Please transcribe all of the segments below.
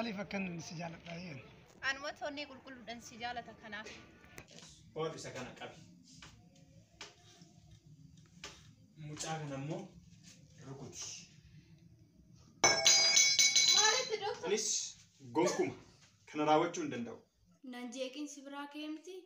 Maaliif akkan si jaaladha yeen? Anumatu onnee qulqulluudhaan si jaalata kanaaf. Oolu isa kana qabi. Mucaa kana immoo rukuti. Maalitti doktor? Anis gonkuma kana raawwachuu hin danda'u. Nan jeeqin si biraa ka'e miti?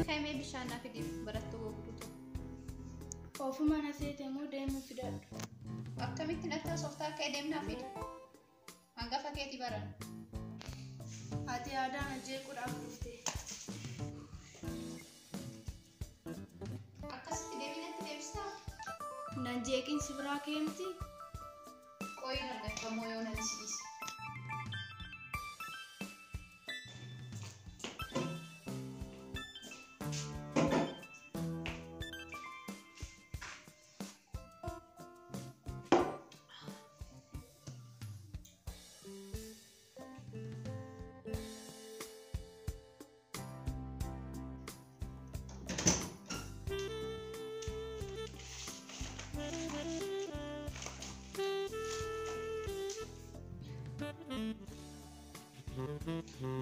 Kaimee bishaan naa fidiif barattuu gogduu tokko. Ofuma na seete moo deemuu fidadhu? Akkamitti natti haasoftaa akka deemnaa fidi? Hangafa keetii baran. Ati aadaa na jeequudhaaf dhufte. Akkasitti deebii natti deebistaa? Nan jeeqin si biraa ka'e miti? Qoyin argattamoo yoo nan si dhiise?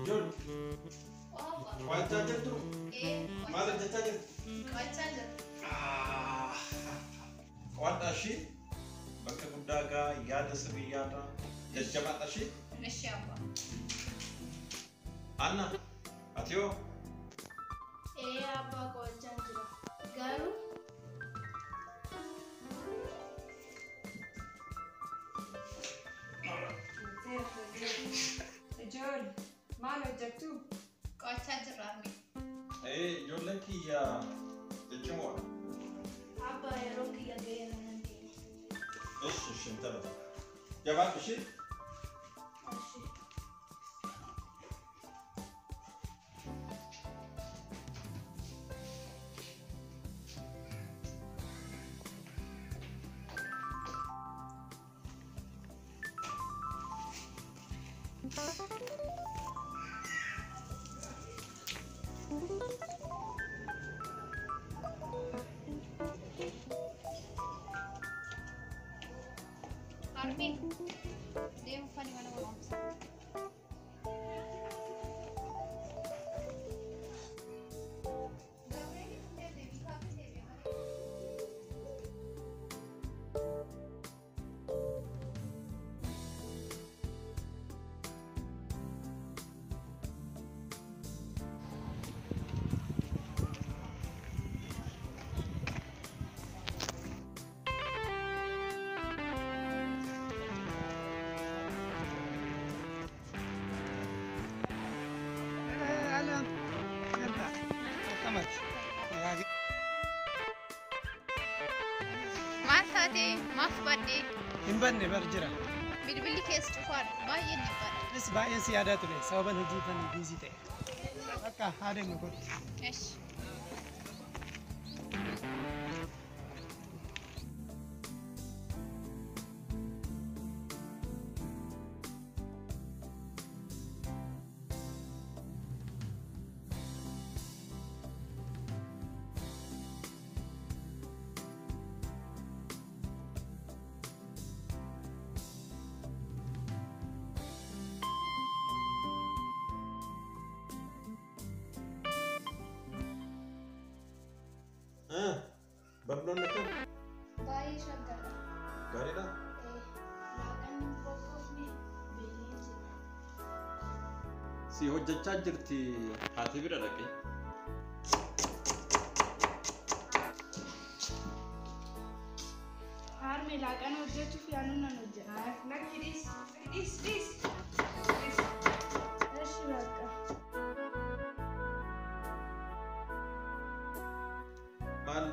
Ijoollee qo'achaa jirtu? Maal hojjechaa jirtu? Qo'achaa jira. Qo'adhaa ishee bakka guddaa gaa yaada sirrii yaada jajjabaadha ishee. Ishee abbaa. Anna ati hoo? Ee abbaa qo'achaa jira. Garuu Ijoollee maal hojjettu? Qo'achaa jirra harmee. Ee ijoolleen kiyya ciccimoodha. Abbaa yeroo kiyya ga'eera nan deema. Ishi ishi intala. Jabaadhu ishee. Ishi. Harmee deemu fani mana barumsaa. Alam. Yalla. Akkamati? Maal taatee maaf baddee? Hin badne bar jira. Bilbilli keessa cufaadha. Baay'een dhibbaadha. Anis baay'een si yaadaa ture sababan hojii kan biizii ta'e. Akka haa deemnu godhu. Eshi. Barnoonni akkam? Baay'ee shaggaadha. Gaariidha? Laaqanni hin qophoofne beeleen jira. Si hojjechaa jirti haati bira dhaqe. Harmee laaqana hojjechuuf yaaluun nan hojjedha. Lakki dhiis dhiis dhiis. Eshi bakka. Maal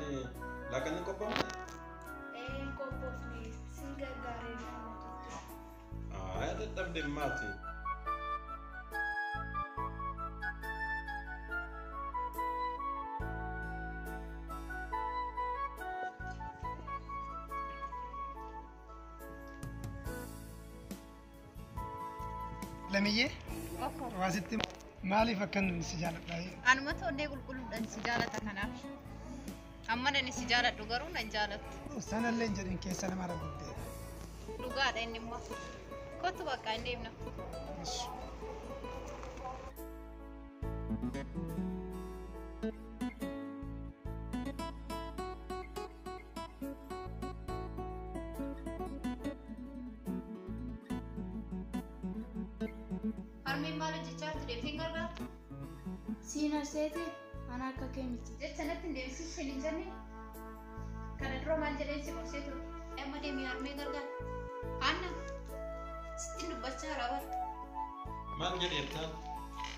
laaqanni qophaa'u? Ee qophoofne sin gargaaree nama tokko. Aayaa dadhabde maati. Lamiyyee waasitti maaliif akkan si jaaladha? Anumatu onnee qulqulluudhaan si jaalata kanaaf. Amma nani si jaaladhu garuu nan jaalattu. Sanallee hin jedhin keessa nama raguddee. Dhugaadha inni immoo. Kottu bakka hin deemna. Harmeen maal hojjechaa jirti deebitee hin gargaartu? Siin arseete ana akka kee miti. Jecha natti hin deebisiin hin jenne. Kana dura maal jedheen si gorsee ture? Amma deemee harmee gargaara. Anna sittin dubbachaa jira bara. Maal jedheettaan?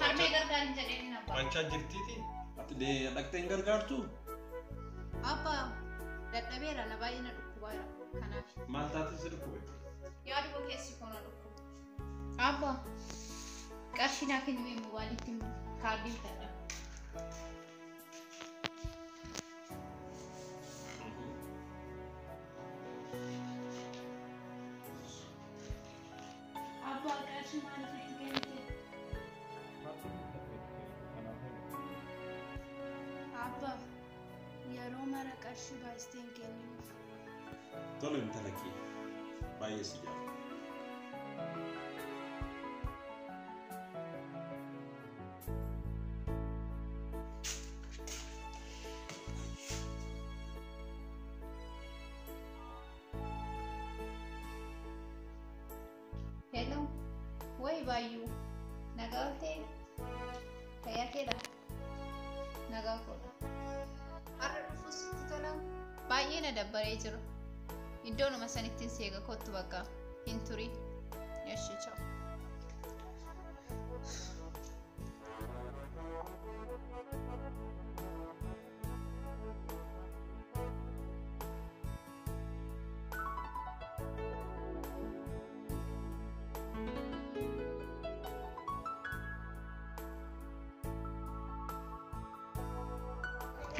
Harmee gargaar hin jedheen abbaa. Wanchaa jirtiiti? Ati dhaqxee hin gargaartu? Abbaa dadhabeera na baay'ee na dhukkubaa jira. Kanaaf Maal taate si dhukkube? yaaduma keessi koo na dhukkuba. Abbaa qarshii naa kennime moobaayiliitti kaardii bitadha. Abbaa qarshii maaliif itti kennite? Abbaa yeroo mara qarshii baastee hin kenninuuf. Tole intala kee baay'ee si jaalladha. Hello, wayi baayyuu nagaa ooltee fayyaa keedha nagaa koodha. Har'a dhufuus sitti tola baay'ee na dabbaree jira. Iddoonuma sanittiin seega kottu bakka hin turin. Eshi chao.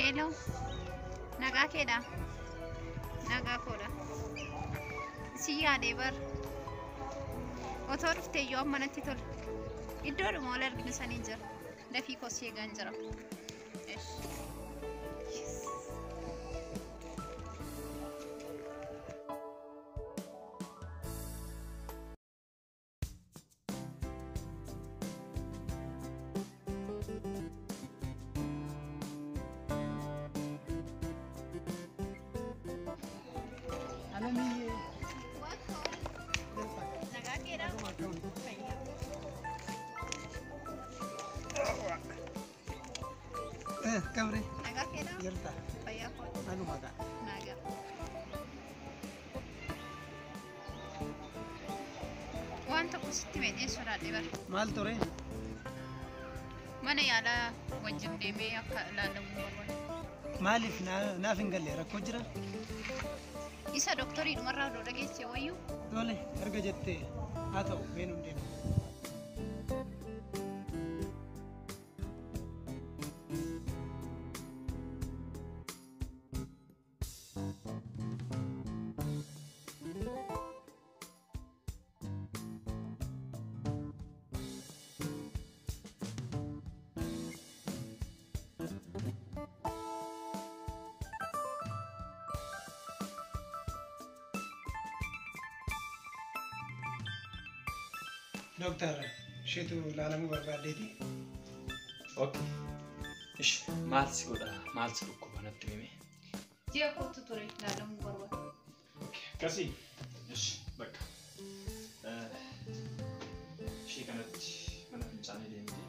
Hello, nagaa keedha nagaa koodha. Si yaadee bar otoo dhuftee iyyuu amma natti tola. Iddoodhuma wal arginu saniin jira. Dafii koo si eegaan jira. Eshi. Yes. Alamiyyee. Nagaa keedha. Kamre Nagaa keedha. jirta Fayyaa koodha. anuma ta'a. Nagaa. Waan tokko sitti meedhee sodaadhe bara. Maal ture? Mana yaalaa wajjin deemee akka ilaalamu barbaada. Maaliif naaf hin galle rakkoo jira? Isa dooktarii dhumarraa odoo dhageesse wayyuu Tole erga jettee haa ta'u meenuu hin deemu. Dooktar isheetu ilaalamuu barbaaddeeti. Okay. Ishi maal si godha maal si dhukkuba natti himi. Ji'a kootu ture ilaalamuu barbaada. Akkasii. Ishi bakka. Ishee kanatti mana fincaanii deemti.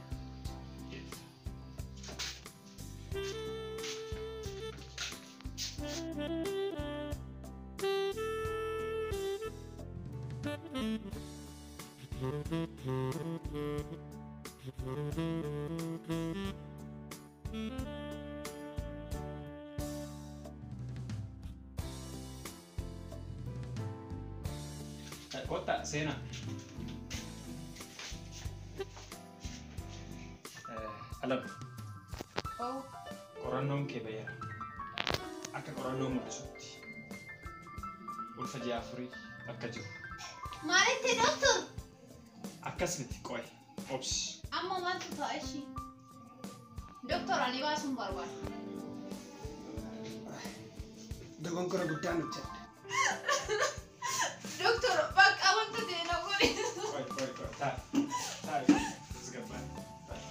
Kottaa seenaa. Alam, Oh, qorannoon kee bayeera. Akka qorannoo mul'isutti ulfa ji'a 4 akka jiru. Maalitti doctor? Akkas miti qo'e obsi. Amma maaltu ta'a ishii? Doctor ani baasuun barbaada. Dogonkora guddaan hojjedhe. Doctor bakka wanta ta'e na godhi. Qo'e qo'e qo'e taa'i taa'i tasgabbaa'e taa'i.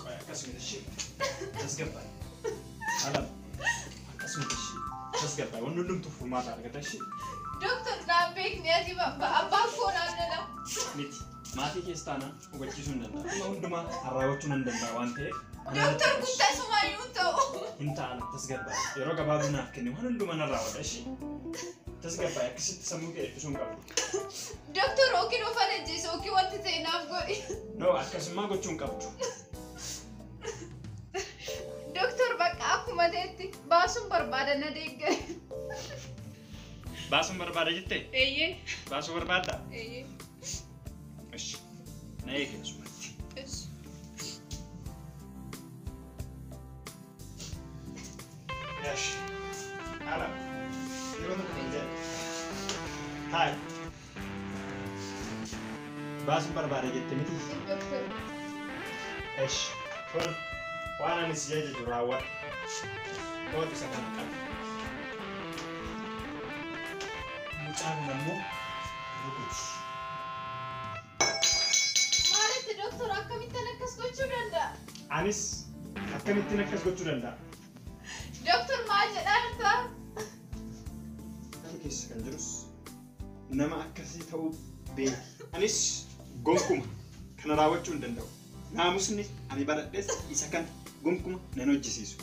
Qo'e akkas miti ishee tasgabbaa'e. Alam akkas miti ishee tasgabbaa'e wanni hundumtuu furmaata argata ishee. Doctor naan beekni ati abbaan koo naan lala. Miti maatii keessa taanaan hubachiisuu hin danda'a. Amma hundumaa raawwachuu nan danda'a waan ta'eef. Doctor kun tasumaayyuu hin ta'u. Hin ta'an tasgabbaa'e. Yeroo gabaabaa naaf kenni waan hundumaa nan raawwadha ishee. Tasgabbaa'e akkasitti sammuu kee dhiphisuun qabdu. Doctor yookiin of ajjeesu yookiin wanti ta'e naaf godhi. No akkasumaa gochuu hin qabdu. Doctor bakka akkuma ta'etti baasuun barbaada na deeggare. Baasuun barbaada jettee? Eeyyee. Baasuu barbaaddaa? Eeyyee. Ishi. Na eegi asumatti. Ishi. Yash. Alam. Yeroo tokko kan jedhe. Taa'i. Baasuun barbaada jette miti? Doctor. Ishi. Kun waan ani si ajaju raawwadhu. Kootu isa kana qabi. Mucaa kana immoo rukuti. Maalitti doctor akkamittan akkas gochuu danda'a? Anis akkamittiin akkas gochuu danda'a? Doctor maal jedhaa jirta? Kana keessa kan jirus nama akkasii ta'uu beeki. Anis gonkuma kana raawwachuu hin danda'u. Naamusni ani baradhes isa kana gonkuma nan hojjisiisu.